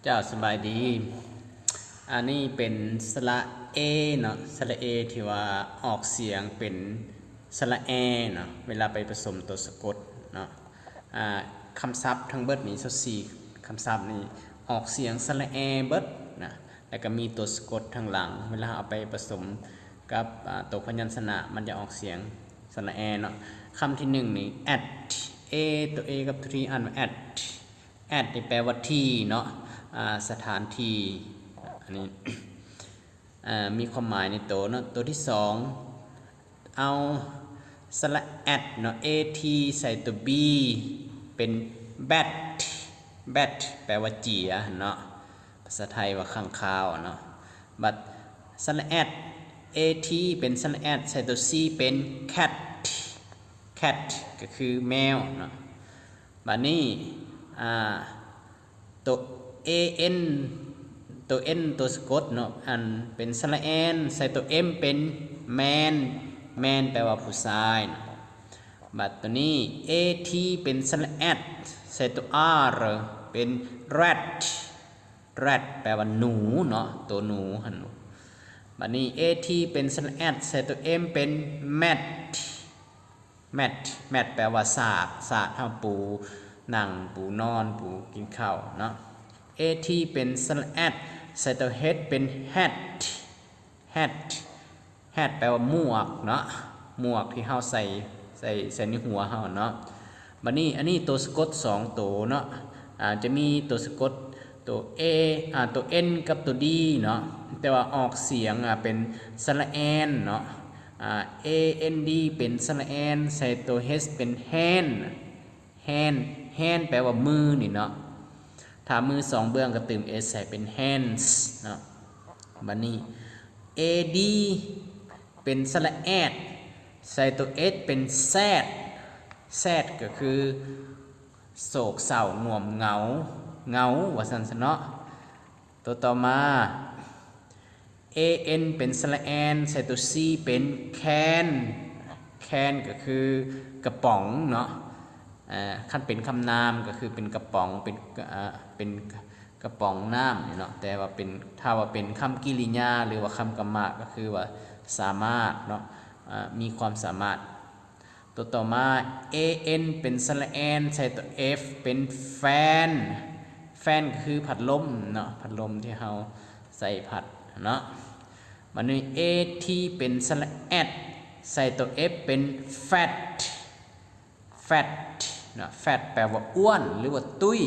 ເຈົ້າ ສະບາຍດີ. ອັນນີ້ເປັນສະຫຼະເອເນາະ, ສະຫຼະເອທີ່ວ່າອອກສຽງເປັນສະຫຼະແອເນາະ ເວລາໄປປະສົມໂຕສະກົດເນາະ. ອາ ຄຳສັບທັງເບິດນີ້ ຊາວສີ່ຄຳສັບນີ້ ອອກສຽງສະຫຼະແອເບິດນະ, ແລ້ວກໍມີໂຕສະກົດທາງຫຼັງ ເວລາເຮົາເອົາໄປປະສົມກັບ ອາ ໂຕພະຍັນຊະນະ ມັນຈະອອກສຽງສະຫຼະແອເນາະ. ຄຳທີໜຶ່ງນີ້ ແອັດ ເອ ໂຕເອກັບໂຕທີອ່ານວ່າແອັດ ແອັດນີ້ແປວ່າທີ່ເນາະ ອາ ສະຖານທີ່ ອັນນີ້ ອາ ມີຄວາມໝາຍໃນໂຕເນາະ. ໂຕທີສອງ ເອົາສະຫຼະແອັດເນາະ ເອທີ ໃສ່ໂຕບີ ເປັນແບັດ ແບັດແປວ່າເຈຍຫັ້ນເນາະ, ພາສາໄທວ່າຄ້າງຄາວເນາະ. ບັດສະຫຼະແອັດ ເອທີ ເປັນສະຫຼະແອັດ ໃສ່ໂຕຊີ ເປັນແຄັດ ແຄັດກໍຄືແມວເນາະ. ບາດນີ້ ອາ ໂຕເອເອັນ ໂຕເອັນ ໂຕສະກົດເນາະ ອັນເປັນສະຫຼະແອນ ໃສ່ໂຕເອັມ ເປັນແມນ ແມນແປວ່າຜູ້ຊາຍເນາະ. ບາດໂຕນີ້ ເອທີ ເປັນສະຫຼະແອັດ ໃສ່ໂຕອາ ເປັນແຣັດ ແຣັດແປວ່າໜູເນາະ ໂຕໜູຫັ້ນ. ບາດນີ້ ເອທີ ເປັນສະຫຼະແອັດ ໃສ່ໂຕເອັມ ເປັນແມັດ ແມັດ ແມັດແປວ່າສາດ ສາດເຮົາປູນັ່ງ ປູນອນ ປູກິນເຂົ້າເນາະ. ເອທີ ເປັນສະຫຼະແອັດ ໃສ່ໂຕເຮັດ ເປັນແຮັດ ແຮັດ ແຮັດແປວ່າໝວກເນາະ ໝວກທີ່ເຮົາໃສ່ ໃສ່ ໃສ່ໃນຫົວເຮົາເນາະ. ບາດນີ້ ອັນນີ້ໂຕສະກົດສອງໂຕເນາະ ອາ ຈະມີໂຕສະກົດໂຕເອ ອາ ໂຕເອັນກັບໂຕດີເນາະ ແຕ່ວ່າອອກສຽງ ອາ ເປັນສະຫຼະແອນເນາະ. ອາ ເອເອັນດີ ເປັນສະຫຼະແອນ ໃສ່ໂຕເຮັດ ເປັນແຮນ ແຮນ ແຮນແປວ່າມືນີ້ເນາະ, ຖ້າມືສອງເບື້ອງກໍຕື່ມເອັດໃສ່ເປັນແຮນເນາະ. ບາດນີ້ ເອດີ ເປັນສະຫຼະແອດ ໃສ່ໂຕເອັດເປັນແຊດ ແຊດກໍຄືໂສກເສົ້າງ່ວມເຫງົາ ເຫງົາວ່າຊັ້ນຊະເນາະ. ໂຕຕໍ່ມາ ເອເອັນ ເປັນສະຫຼະແອນ ໃສ່ໂຕຊີ ເປັນແຄນ ແຄນກໍຄືກະປ໋ອງເນາະ. ອາ ຄັນເປັນຄຳນາມກໍຄືເປັນກະປ໋ອງ ເປັນ ອາ ເປັນກະປ໋ອງນ້ຳນີ້ເນາະ, ແຕ່ວ່າເປັນ ຖ້າວ່າເປັນຄຳກິລິຍາ ຫຼືວ່າຄຳກຳມະ ກໍຄືວ່າສາມາດເນາະ ອາ ມີຄວາມສາມາດ. ໂຕຕໍ່ມາ ເອເອັນ ເປັນສະຫຼະແອນ ໃສ່ໂຕເອັຟ ເປັນແຟນ ແຟນກໍຄືພັດລົມເນາະ ພັດລົມທີ່ເຮົາໃສ່ພັດເນາະ. ບາດນີ້ ເອທີ ເປັນສະຫຼະແອັດ ໃສ່ໂຕເອັຟ ເປັນແຟັດ ແຟັດເນາະ, ແຟັດແປວ່າອ້ວນ ຫຼືວ່າຕຸ້ຍ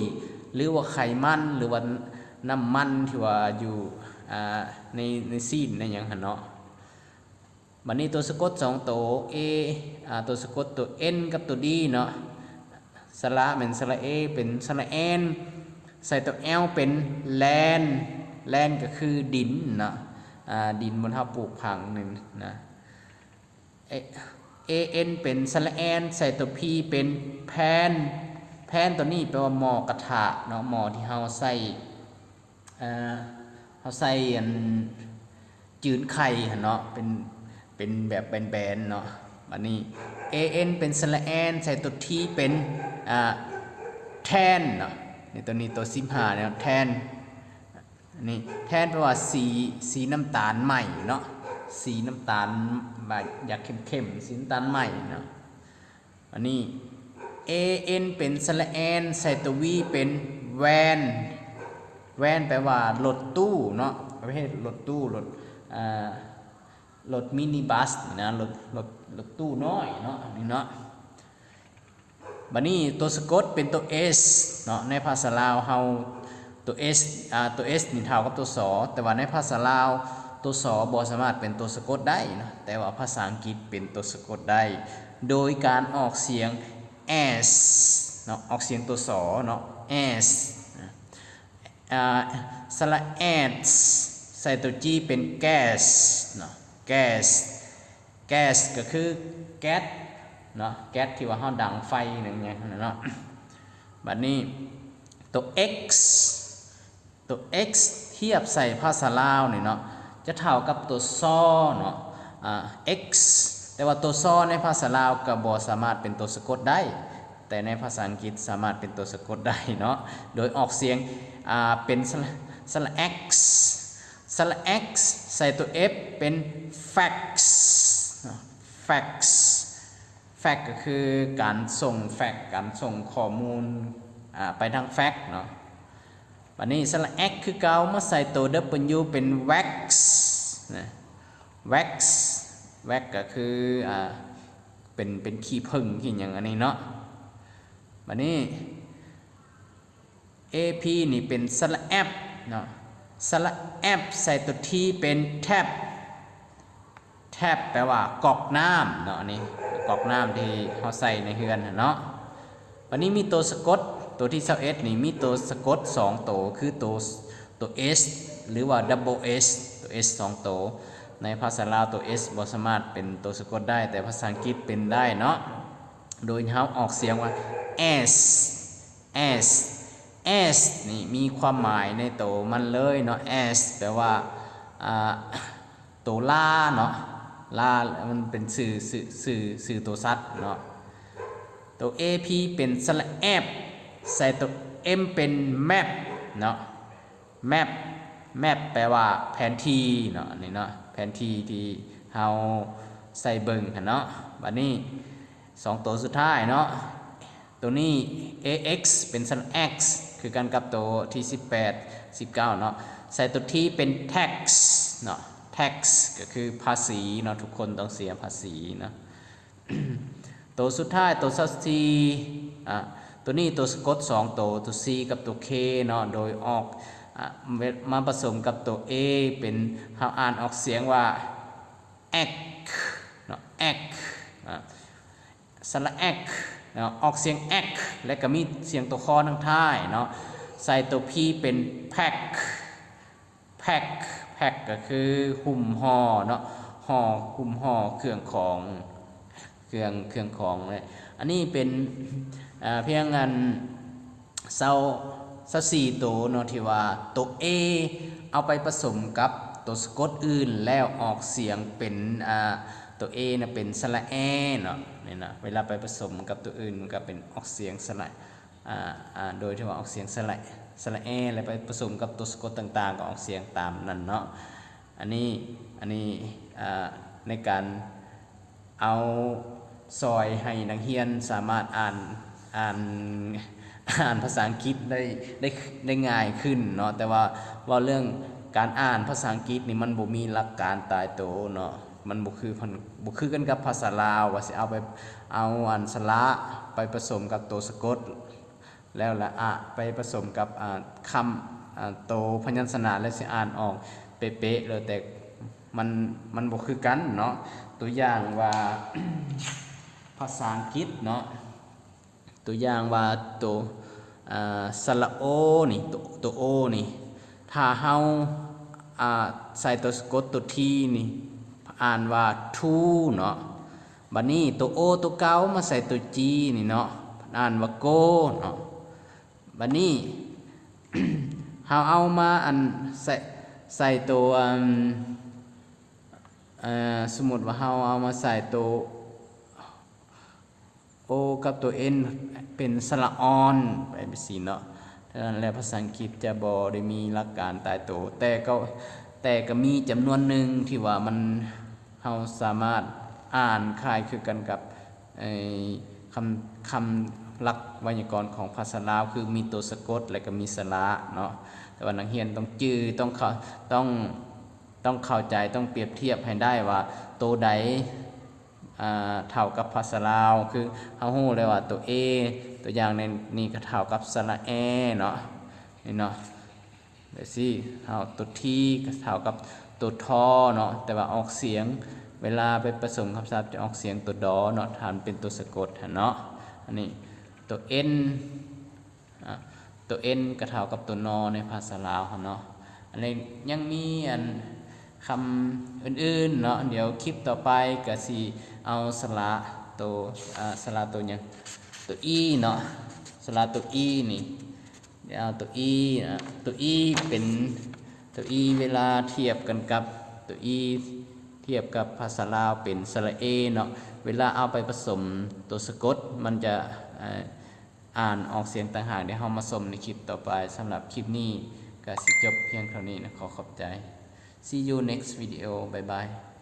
ຫຼືວ່າໄຂມັນ ຫຼືວ່ານ້ຳມັນທີ່ວ່າຢູ່ ອາ ໃນ ໃນຊີ້ນໃນຫຍັງຫັ້ນເນາະ. ບາດນີ້ໂຕສະກົດສອງໂຕ ເອ ອາ ໂຕສະກົດໂຕເອັນກັບໂຕດີເນາະ, ສະຫຼະແມ່ນສະຫຼະເອ ເປັນສະຫຼະແອນ ໃສ່ໂຕແອວເປັນແລນ ແລນກໍຄືດິນເນາະ ອາ ດິນບ່ອນເຮົາປູກຜັງນີ້ນະ. ເອ ເອເອັນ ເປັນສະຫຼະແອນ ໃສ່ໂຕພີເປັນແພນ ແພນໂຕນີ້ແປວ່າໝໍ້ກະທະເນາະ, ໝໍ້ທີ່ເຮົາໃຊ້ ເອີ ເຮົາໃສ່ອັນຈືນໄຂ່ຫັ້ນເນາະ ເປັນ ເປັນແບບແບນໆເນາະ. ບາດນີ້ ເອເອັນ ເປັນສະຫຼະແອນ ໃສ່ໂຕທີເປັນ ອາ ແທນເນາະ. ນີ້ໂຕນີ້ໂຕສິບຫ້າເນາະ ແທນ ນີ້ແທນແປວ່າສີ ສີນ້ຳຕານໃໝ່ເນາະ, ສີນ້ຳຕານ ແບບຢາກເຂັ້ມໆ ສີນ້ຳຕານໃໝ່ເນາະ. ອັນນີ້ ເອເອັນ ເປັນສະຫຼະແອນ ໃສ່ໂຕວີເປັນແວນ ແວນແປວ່າລົດຕູ້ເນາະ ປະເພດລົດຕູ້ ລົດ ເອີ ລົດມິນິບັສນີ້ນະ ລົດ ລົດ ລົດຕູ້ນ້ອຍເນາະ ນີ້ເນາະ. ບາດນີ້ໂຕສະກົດເປັນໂຕເອສເນາະ, ໃນພາສາລາວເຮົາໂຕເອສ ອາ ໂຕເອສນີ້ເທົ່າກັບໂຕຊໍ, ແຕ່ວ່າໃນພາສາລາວໂຕຊໍບໍ່ສາມາດເປັນໂຕສະກົດໄດ້ເນາະ, ແຕ່ວ່າພາສາອັງກິດເປັນໂຕສະກົດໄດ້ ໂດຍການອອກສຽງແອສເນາະ, ອອກສຽງໂຕຊໍເນາະ ແອສ. ອາ ສະຫຼະແອດ ໃສ່ໂຕຈີເປັນແກສເນາະ ແກສ ແກສກໍຄືແກັດເນາະ, ແກັດທີ່ວ່າເຮົາດັງໄຟນັ້ນເນາະ. ບາດນີ້ໂຕເອັກ ໂຕເອັກທຽບໃສ່ພາສາລາວນີ້ເນາະ ຈະເທົ່າກັບໂຕຊໍເນາະ ອາ ເອັກ, ແຕ່ວ່າໂຕຊໍໃນພາສາລາວກໍບໍ່ສາມາດເປັນໂຕສະກົດໄດ້, ແຕ່ ແຕ່ໃນພາສາອັງກິດສາມາດເປັນຕົວສະກົດໄດ້ເນາະ ໂດຍອອກສຽງ ອ່າ ເປັນສະ ສະຫຼະ x ສະຫຼະ x ໃສ່ຕົວ f ເປັນ fax ເນາະ fax fax ກໍຄືການສົ່ງ fax ການສົ່ງຂໍ້ມູນ ອ່າ ໄປທາງ fax ເນາະ. ບັດນີ້ສະຫຼະ x ຄືເກົ່າ ມາໃສ່ຕົວ w ເປັນ wax ນະ wax wax ກໍຄື ອ່າ ເປັນ ເປັນຂີ້ເຜິ້ງ ຂີ້ຫຍັງອັນນີ້ເນາະ. ບັດນີ້ ap ນີ້ເປັນສະຫຼະ f ເນາະ ສະຫຼະ f ໃສ່ຕົວ t ເປັນ tab tab ແປວ່າກອກນ້ຳເນາະ ອັນນີ້ກອກນ້ຳທີ່ເຮົາໃສ່ໃນເຮືອນຫັ້ນເນາະ. ບັດນີ້ມີຕົວສະກົດ ຕົວທີຊາວເອັດນີ້ມີຕົວສະກົດສອງໂຕ ຄືໂຕ ໂຕ s ຫຼືວ່າ double s ໂຕ s ສອງໂຕ. ໃນພາສາລາວໂຕ s ບໍ່ສາມາດເປັນຕົວສະກົດໄດ້ ແຕ່ພາສາອັງກິດເປັນໄດ້ເນາະ ໂດຍເຮົາອອກສຽງວ່າ s s s ນີ້ມີຄວາມໝາຍໃນໂຕມັນເລີຍເນາະ s ແປວ່າ ອ່າ ໂຕລາເນາະ ລາ ມັນເປັນຊື່ ຊື່ ຊື່ ຊື່ໂຕສັດເນາະ. ໂຕ ap ເປັນສະຫຼະ f ໃສ່ໂຕ m ເປັນ map ເນາະ map map ແປວ່າແຜນທີ່ເນາະ ອັນນີ້ເນາະ ແຜນທີ່ທີ່ເຮົາໃສ່ເບິ່ງຫັ້ນເນາະ. ບັດນີ້ສອງໂຕສຸດທ້າຍເນາະ ໂຕນີ້ ax ເປັນສະຫຼະ x ຄືກັນກັບໂຕທີສິບແປດ ສິບເກົ້າເນາະ ໃສ່ໂຕ t ເປັນ tax ເນາະ tax ກໍຄືພາສີເນາະ ທຸກຄົນຕ້ອງເສຍພາສີເນາະ. ໂຕສຸດທ້າຍ ໂຕຊາວສີ່ ອ່າ ໂຕນີ້ໂຕສະກົດສອງໂຕ ໂຕ c ກັບໂຕ k ເນາະ ໂດຍອອກ ອ່າ ເວ ມາປະສົມກັບໂຕ a ເປັນ ເຮົາອ່ານອອກສຽງວ່າ ack ເນາະ ack ອ່າ ສະຫຼະ x ເນາະ ອອກສຽງ x ແລະກໍມີສຽງຕົວຄໍທັງທ້າຍເນາະ ໃສ່ຕົວ p ເປັນ pack pack pack ກໍຄືຫຸ້ມຫໍ່ເນາະ ຫໍ່ ຫຸ້ມຫໍ່ເຄື່ອງຂອງ ເຄື່ອງ ເຄື່ອງຂອງເລີຍ. ອັນນີ້ເປັນ ອ່າ ພຽງອັນ ຊາວ ຊາວສີ່ໂຕເນາະ ທີ່ວ່າໂຕ a ເອົາໄປປະສົມກັບໂຕສະກົດອື່ນ ແລ້ວອອກສຽງເປັນ ອ່າ ໂຕ a ນະເປັນສະຫຼະ e ເນາະ ນີ້ນະ ເວລາໄປປະສົມກັບໂຕອື່ນ ມັນກໍເປັນອອກສຽງສະຫຼະ ອ່າ ອ່າ ໂດຍທີ່ວ່າອອກສຽງສະຫຼະ ສະຫຼະ e ແລ້ວໄປປະສົມກັບໂຕສະກົດຕ່າງໆ ກໍອອກສຽງຕາມນັ້ນເນາະ. ອັນນີ້ ອັນນີ້ ອ່າ ໃນການ ເອົາຊ່ອຍໃຫ້ນັກຮຽນສາມາດອ່ານ ອ່ານ ອ່ານພາສາອັງກິດໄດ້ ໄດ້ ໄດ້ງ່າຍຂຶ້ນເນາະ ແຕ່ວ່າເວົ້າເລື່ອງການອ່ານພາສາອັງກິດນີ້ ມັນບໍ່ມີຫຼັກການຕາຍໂຕເນາະ ມັນບໍ່ຄື ບໍ່ຄືກັນກັບພາສາລາວ ວ່າຊິເອົາໄປ ເອົາອັນສະຫຼະໄປປະສົມກັບໂຕສະກົດ ແລ້ວລະອະໄປປະສົມກັບ ອ່າ ຄຳ ອ່າ ໂຕພະຍັນຊະນະ ແລ້ວຊິອ່ານອອກເປະໆເລີຍ ແຕ່ມັນ ມັນບໍ່ຄືກັນເນາະ. ຕົວຢ່າງວ່າ ພາສາອັງກິດເນາະ ຕົວຢ່າງວ່າໂຕ ອ່າ ສະຫຼະ o ນີ້ ໂຕ ໂຕ o ນີ້ ຖ້າເຮົາ ອ່າ ໃສ່ໂຕສະກົດໂຕ t ນີ້ ອ່ານວ່າ two ເນາະ. ບັດນີ້ໂຕ o ໂຕເກົ່າມາໃສ່ໂຕ g ນີ້ເນາະ ເພິ່ນອ່ານວ່າ go ເນາະ. ບັດນີ້ ເຮົາເອົາມາອັນໃສ່ ໃສ່ໂຕ ອັນ ເອີ ສົມມຸດວ່າເຮົາເອົາມາໃສ່ໂຕ o ກັບໂຕ n ເປັນສະຫຼະ on ໄປຈັ່ງຊີ້ເນາະ. ເທົ່ານັ້ນແຫຼະ ພາສາອັງກິດຈະບໍ່ໄດ້ມີຫຼັກການຕາຍໂຕ ແຕ່ກໍ ແຕ່ກໍມີຈຳນວນໜຶ່ງທີ່ວ່າມັນ ເຮົາສາມາດອ່ານຄ້າຍຄືກັນກັບ ເອີ ຄຳ ຄຳຫຼັກໄວຍາກອນຂອງພາສາລາວ ຄືມີໂຕສະກົດ ແລະກໍມີສະຫຼະເນາະ. ແຕ່ວ່ານັກຮຽນຕ້ອງຈື່ ຕ້ອງເຂົ້າ ຕ້ອງ ຕ້ອງເຂົ້າໃຈ ຕ້ອງປຽບທຽບໃຫ້ໄດ້ວ່າໂຕໃດ ອ່າ ເທົ່າກັບພາສາລາວ ຄືເຮົາຮູ້ແລ້ວວ່າໂຕ a ຕົວຢ່າງໃນນີ້ກໍເທົ່າກັບສະຫຼະ e ເນາະ ນີ້ເນາະ. ແບບຊີ້ ເຮົາ ໂຕ t ກໍເທົ່າກັບໂຕ t ເນາະ ແຕ່ວ່າອອກສຽງ ເວລາໄປປະສົມຄຳສັບຈະອອກສຽງໂຕ d ເນາະ ຖ້າມັນເປັນໂຕສະກົດຫັ້ນເນາະ. ອັນນີ້ໂຕ n ອາ ໂຕ n ກໍເທົ່າກັບໂຕ n ໃນພາສາລາວເຮົາເນາະ. ອັນນີ້ຍັງມີອັນຄຳອື່ນໆເນາະ ດຽວຄລິບຕໍ່ໄປກໍຊິເອົາສະຫຼະໂຕ ອາ ສະຫຼະໂຕຫຍັງ ໂຕ e ເນາະ ສະຫຼະໂຕ e ນີ້ ດຽວເອົາໂຕ e ນະ ໂຕ e ເປັນ ໂຕ e ເວລາທຽບກັນກັບ ໂຕ e ທຽບກັບພາສາລາວເປັນສະຫຼະ e ເນາະ. ເວລາເອົາໄປປະສົມໂຕສະກົດ ມັນຈະ ເອີ ອ່ານອອກສຽງຕ່າງຫາກ ດຽວເຮົາມາຊົມໃນຄລິບຕໍ່ໄປ. ສຳລັບຄລິບນີ້ກໍຊິຈົບພຽງເທົ່ານີ້ນະ. ຂໍຂອບໃຈ. See you next video. Bye bye.